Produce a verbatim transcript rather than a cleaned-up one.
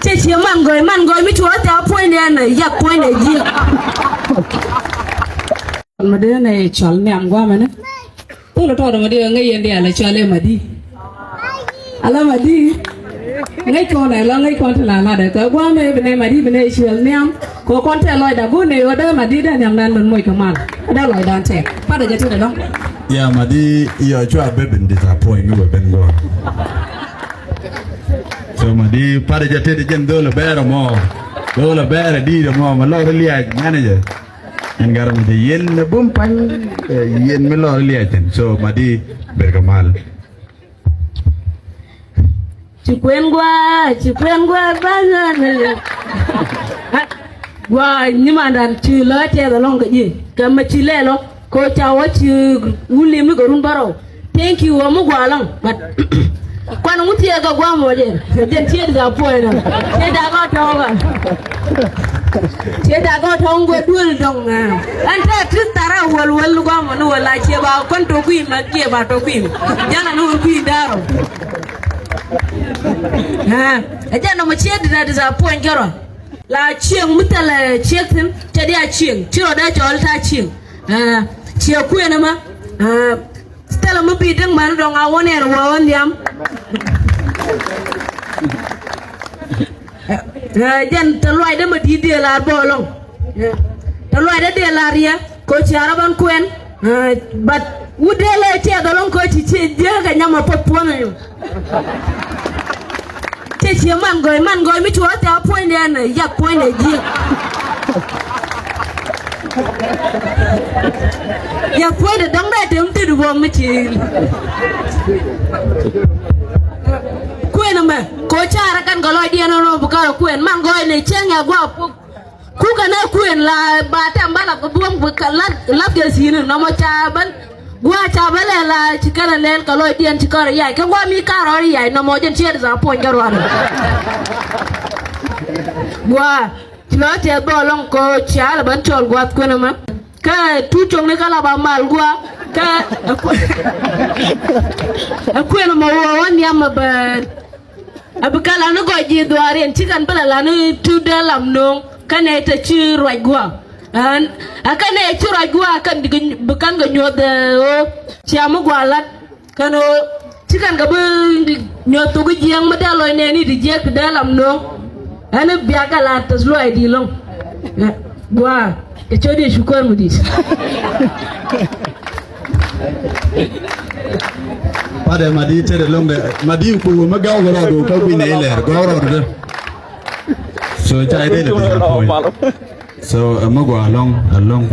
Cɛ ciɛ man gɔɔy, man gɔɔy mi cuɔ thia puɔ̱ny dɛ nɛ, yak puɔ̱ny dɛ jiɛ. Mɛ dee nɛ cɔl nhiam guamɛ ni. Thulɛ tɔɔdɛ mɛ dee ŋäc yɛn diaal ɛ cɔl ɛ madi. Ala madi. Ŋäc kɔn ɛ lɔ ŋäc kɔn ti la latdɛ kɛ guamɛ bi nɛ madi bi nɛ cɔl nhiam. Kɛ kɔn tɛ lɔcda gun ni ɣöö dee madi dee nhiam dan ben moc kɛ mal. Dee lɔcdan tɛk. Patdɛ jɛ ti dɛ dɔŋ. Ya madi yɔ cua ben disappoint ni wä ben gɔɔ. So madi patdɛ jɛ ti dɛ jɛn dho̱l bɛɛr mɔ. Dho̱l bɛɛr di̱i̱t mɔ mɛ lɔr liac manager. Ɛn gat mi te yen mi bum pany, eh, yen mi lɔr liac thin. So madi ber kɛ mal. Ci kuɛn gua̱a̱, ci kuɛn gua̱a̱ ba̱nyɛ ni. Gua̱a̱ nyimandan ci lɔ tiɛth ɛlɔ̱ŋ kɛ ji̱ kɛ mɛ ci lɛl ɔ. Ko ca wä ci wuli mi kɛ run bärɔw. Thank you wä mi gua̱a̱ lɔ̱ŋ. But kuan ŋu tiɛɛ kɛ gua̱a̱ mɔ jɛ. Jɛn tiɛɛ di ca puɔ̱ɔ̱y nɔ. Tiɛɛ da kɔ tɔ̱ɔ̱k ɛ. Tiɛɛ da kɔ tɔ̱ɔ̱k ŋuɛ duel dɔ̱ŋ. Ɛn tɛ ti thara wäl wäl gua̱a̱ mɔ ni wäl a ciɛ ba kɔn tɔ kui̱ mɛ kiɛ ba tɔ kui̱. Jɛn a ni wäl kui̱ da̱rɔ. Ɛ jɛn nɔmɔ ciɛ di da di ca puɔ̱ɔ̱ny kɛ rɔ. La cieŋ mi thilɛ ciek thi̱n cɛ diaal cieŋ ci rɔ dee cɔɔl ta̱a̱ cieŋ. Ɛ, ciɛ kuënä mɛ. Ɛ, thilɛ mi bi däŋ mɛn dɔ̱ŋ a wä nɛn wä wä nhiam. Ɛ, jɛn te luacdä mɛ di̱i̱t dee lar bä ɛlɔ̱ŋ. Ɛ, te luacdä dee lar yɛ. Ko ciaarä bän kuɛn. Ɛ, but wut dee lɛ tiɛth ɛlɔ̱ŋ ko ci ci jiäk kɛ nyam a puɔth puɔ̱n ɛn. Cɛ ciɛ man gɔɔy, man gɔɔy mi cuɔ thia puɔ̱ny dɛ ɛn yak puɔ̱ny dɛ jiäk. Yak puɔ̱ny dɛ dɔ̱ŋ dɛ tem thit buɔ̱m mi ci. Kuɛn ɛmɛ ko caarä kɛn kɛ lɔcdiɛn ɛn ɔ bi kärɛ kuɛn man gɔɔy ni cieŋ ya gua̱a̱ puɔ̱k. Kukɛ nɛ kuën la ba tɛm bä la buɔ̱m bi kɛ lath, lath kɛ thi̱n nɔmɔ ca bä gua̱a̱ ca bä lɛ la ci kɛn a lɛl kɛ lɔcdiɛn ci kɔn a yac kɛ gua̱a̱ mi ka̱r ɔ yac nɔmɔ jɛn ciɛ di tha̱a̱ŋ puɔ̱ny kɛ ruaani. Gua̱a̱ ci lɔ tɛth bä lɔŋ kɔ cia lɛ bän cɔl gua̱a̱th kuën ɛmɛ. Kɛ tuc cɔŋni kä la ba mal gua̱a̱ kɛ ɛ kuën ɛmɔ wä wä nhiam ɛ bään. A bi kɛ la ni gɔc ji̱ dhuaar yɛn ci kɛn bi la la ni ti dee lam no̱o̱ŋ kɛnɛ te ci ruac gua̱a̱. Ɛn a kɛnɛ ci ruac gua̱a̱ kɛn bi kɛn kɛ nyuɔth ɛ ɣöö cia mi gua̱a̱ lat kɛn ɣöö ci kɛn kɛ bi nyuɔth thok jiɛɛŋ mi dee lɔc nɛɛni ti jiɛɛk ti dee lam no̱o̱ŋ. Ɛn bia kɛ la te luac di lɔŋ. Gua̱a̱ kɛ cä di cukuɛr mi di̱t. Patdɛ madi tetdɛ lo̱ŋdɛ madi ku wä mi gɔw kɛ rɔɔdu kä gui̱n ɛ ilɛr gɔw rɔɔdu dɛ. So ca idɛ lɛ dɛ. So ɛ mi gɔw alɔŋ alɔŋ.